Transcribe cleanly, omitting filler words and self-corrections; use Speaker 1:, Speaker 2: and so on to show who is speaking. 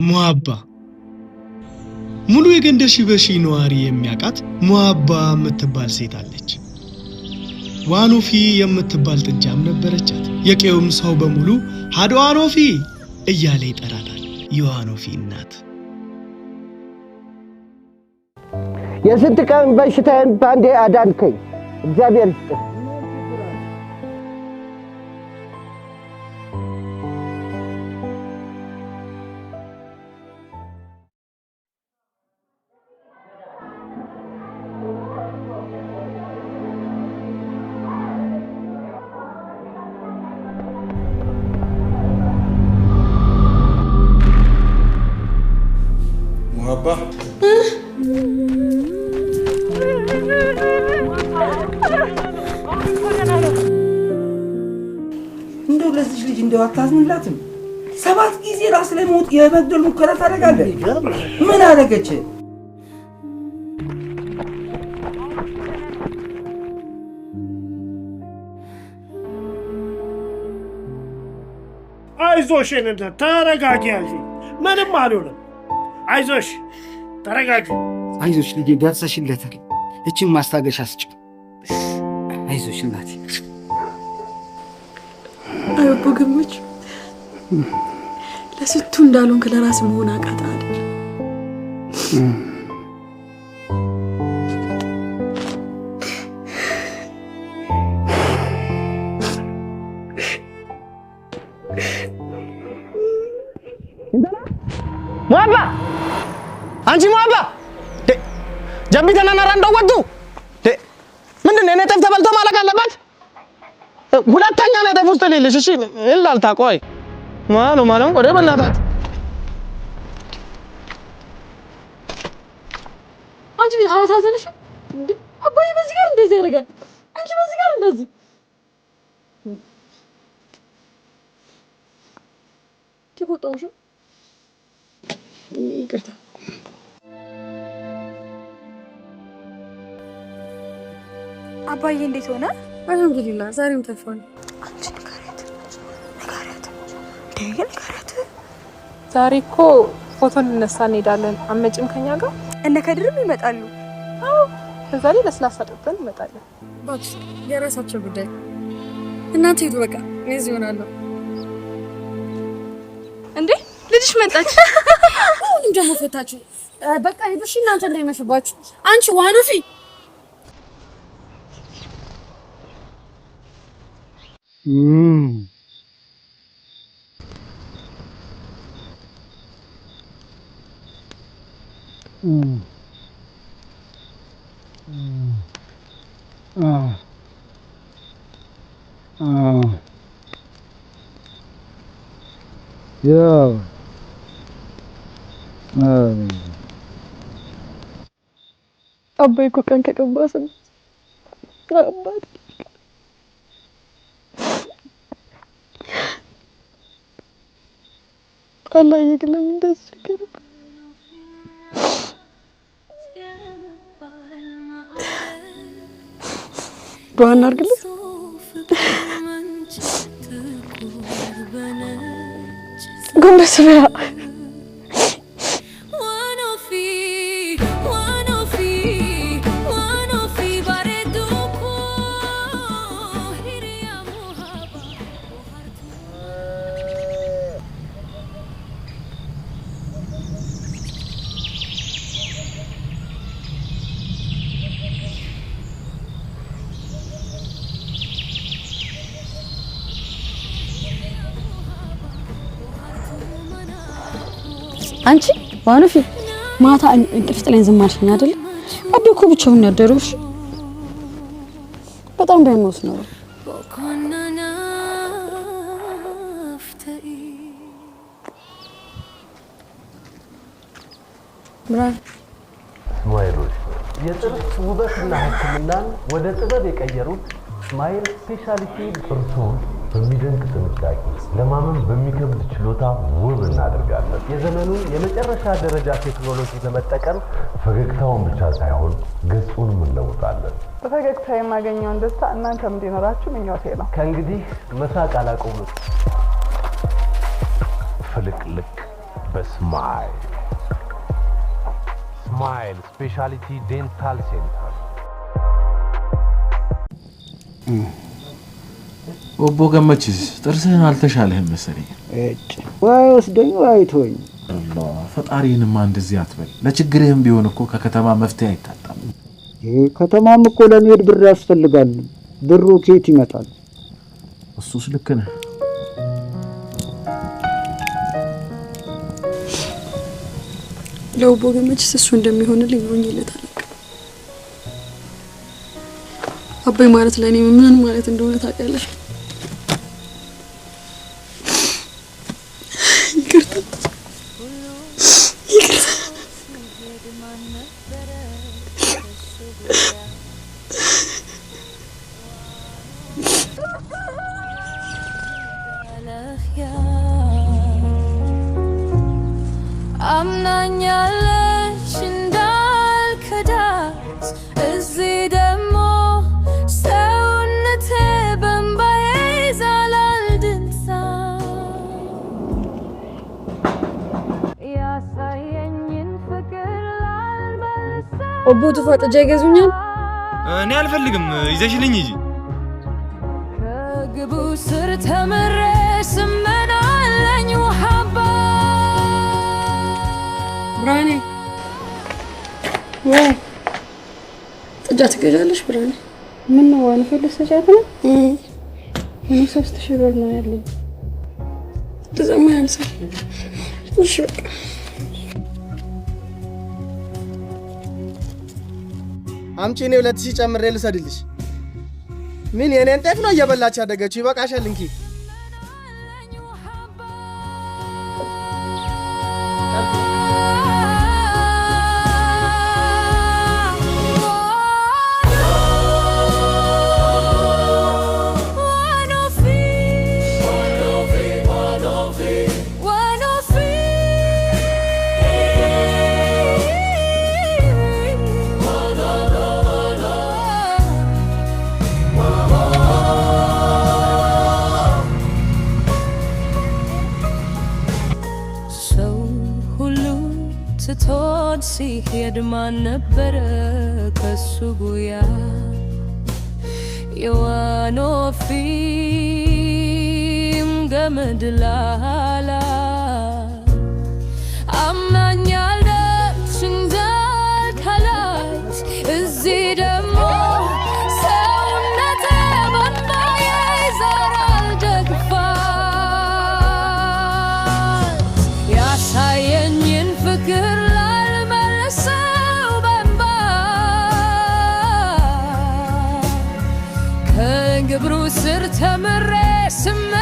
Speaker 1: ሙአባ ሙሉ የገንደ ሺበሺ ነዋሪ የሚያውቃት ሙአባ የምትባል ሴት አለች። ዋኖፊ የምትባል ጥጃም ነበረቻት። የቄውም ሰው በሙሉ ሀዶ ዋኖፊ እያለ ይጠራታል። የዋኖፊ እናት
Speaker 2: የስንት ቀን በሽታዬን ባንዴ አዳንከኝ። እግዚአብሔር ይስጥህ።
Speaker 3: ሙሀባ
Speaker 4: እንደው ለዚች ልጅ እንደው አታዝንላትም? 7 ጊዜ ራስ ላይ ሞት የመግደል ሙከራ ታደርጋለህ። ምን አደረገች?
Speaker 5: አይዞሽ የኔ እናት ተረጋጊ፣ ያዢ ምንም አልሆነም። አይዞሽ ተረጋጊ።
Speaker 4: አይዞሽ ልጄ ደርሰሽለታል። እችን ማስታገሻ ስጭው። አይዞሽ እናቴ።
Speaker 6: አቦ ገመች ለስቱ እንዳልሆንክ ለራስ መሆን አቃተህ አይደል?
Speaker 7: ሙሀባ አንቺ ሙሀባ ጀቢተና ነራ እንደወጡ ምንድን ነው? የኔ ጤፍ ተበልቶ ማለቅ አለበት? ሁለተኛ ነው ጤፍ ውስጥ ሌለሽ። እሺ እላልታ ቆይ ማሉ ማለም ቆደ በእናታት
Speaker 6: አንቺ አላሳዘንሽም እንዴ? አባዬ በዚህ ጋር እንደዚህ ያደርጋል፣ አንቺ በዚህ ጋር እንደዚህ። ተቆጣሁሽ? ይቅርታ።
Speaker 8: አባዬ እንዴት ሆነ?
Speaker 6: አልሐምዱሊላህ ዛሬም ተርፏል።
Speaker 8: አንቺ ንገሪያት፣ ንገሪያት፣ ንገሪያት።
Speaker 9: ዛሬ እኮ ፎቶ እንነሳ እንሄዳለን። አትመጭም ከኛ ጋር?
Speaker 8: እነ ከድርም ይመጣሉ።
Speaker 9: አዎ፣ በዛ ላይ ለስላሳ ጠጥተን እንመጣለን።
Speaker 6: እባክሽ የራሳቸው ጉዳይ። እናንተ ሂዱ በቃ፣ እኔ እዚህ እሆናለሁ።
Speaker 8: እንዴ ልጅሽ መጣች።
Speaker 6: አሁንም ደግሞ ፈታችሁ። በቃ ሂዱ እሺ፣ እናንተ እንዳይመሽባችሁ። አንቺ ዋኖፊ
Speaker 9: አባዬ እኮ ቀን ከገባ ስንት አባት አላህ ግን ለምን እንደዚህ ቸገረ? ዱዓ እናድርግለት። ጎንበስ በያ። አንቺ ዋኖፊ ማታ እንቅልፍ ጥለኝ ዝም አልሽኝ አይደል? አቤ እኮ ብቻውን ያደረው። እሺ በጣም ቢያመውስ ነው።
Speaker 10: ስማይሎች የጥርስ ውበትና ሕክምናን ወደ ጥበብ የቀየሩት ስማይል ስፔሻሊቲ ጥርሶን በሚደንቅ ጥንቃቄ ለማመን በሚከብድ ችሎታ ውብ እናደርጋለን። የዘመኑን የመጨረሻ ደረጃ ቴክኖሎጂ በመጠቀም ፈገግታውን ብቻ ሳይሆን ገጹንም እንለውጣለን።
Speaker 11: በፈገግታ የማገኘውን ደስታ እናንተም እንዲኖራችሁ ምኞቴ ነው።
Speaker 10: ከእንግዲህ መሳቅ አላቆምም። ፍልቅልቅ በ በስማይል። Smile Specialty Dental Center።
Speaker 3: ኦቦ ገመችስ ጥርስህን አልተሻለህም መሰለኝ።
Speaker 2: እጭ ወይ ወስደኝ ወይ አይቶኝ።
Speaker 3: አላህ ፈጣሪንማ እንደዚህ አትበል። ለችግርህም ቢሆን እኮ ከከተማ መፍትሄ አይታጣም።
Speaker 2: ይሄ ከተማም እኮ ለመሄድ ብር ያስፈልጋል። ብሩ ከየት ይመጣል?
Speaker 3: እሱስ ልክ ነህ።
Speaker 9: ለኦቦ ገመችስ እሱ እንደሚሆንልኝ ሆኜለት አላውቅም። አባይ ማለት ለእኔ ምን ማለት እንደሆነ ታውቂያለሽ? ይቅርታ ይቅርታ።
Speaker 12: አምናኛለች እንዳልከዳት እዚህ ደግሞ ሰውነቴ በእምባዬ ይዛላል ድምፃ ያሳየኝን ፍቅር ላልመልሰው።
Speaker 9: ኦቦ ቱፋ ጥጃ ይገዙኛል?
Speaker 13: እኔ አልፈልግም፣ ይዘሽልኝ ሂጂ።
Speaker 12: ከግቡ ስር ተምሬ ስመናለኝ ውሃባ።
Speaker 9: ብርሃኔ ወይ ጥጃ ትገዣለሽ? ብርሃኔ
Speaker 6: ምን ነው ዋንፌ ልትሰጫት ነው? እኔ 3000 ብር ነው ያለኝ።
Speaker 9: እንደዛማ ያንሳል። እሺ በቃ።
Speaker 7: አምጪ፣ እኔ 2000 ጨምሬ ልሰድልሽ። ምን የኔን ጤፍ ነው እየበላች ያደገችው? ይበቃሻል፣ እንኪ።
Speaker 12: ሰው ሁሉ ትቶት ሲሄድ ማን ነበረ ከሱ ጉያ? የዋኖፊም ገመድ ላላ አምናኛለች እንዳልካላት እዚህ ደግሞ ሰውነቴ በእምባዬ ይዘራል ደግፋት ያሳየኝን ፍቅር ላልመልሰው በእምባ ከግብሩ ስር ተምሬ ስመ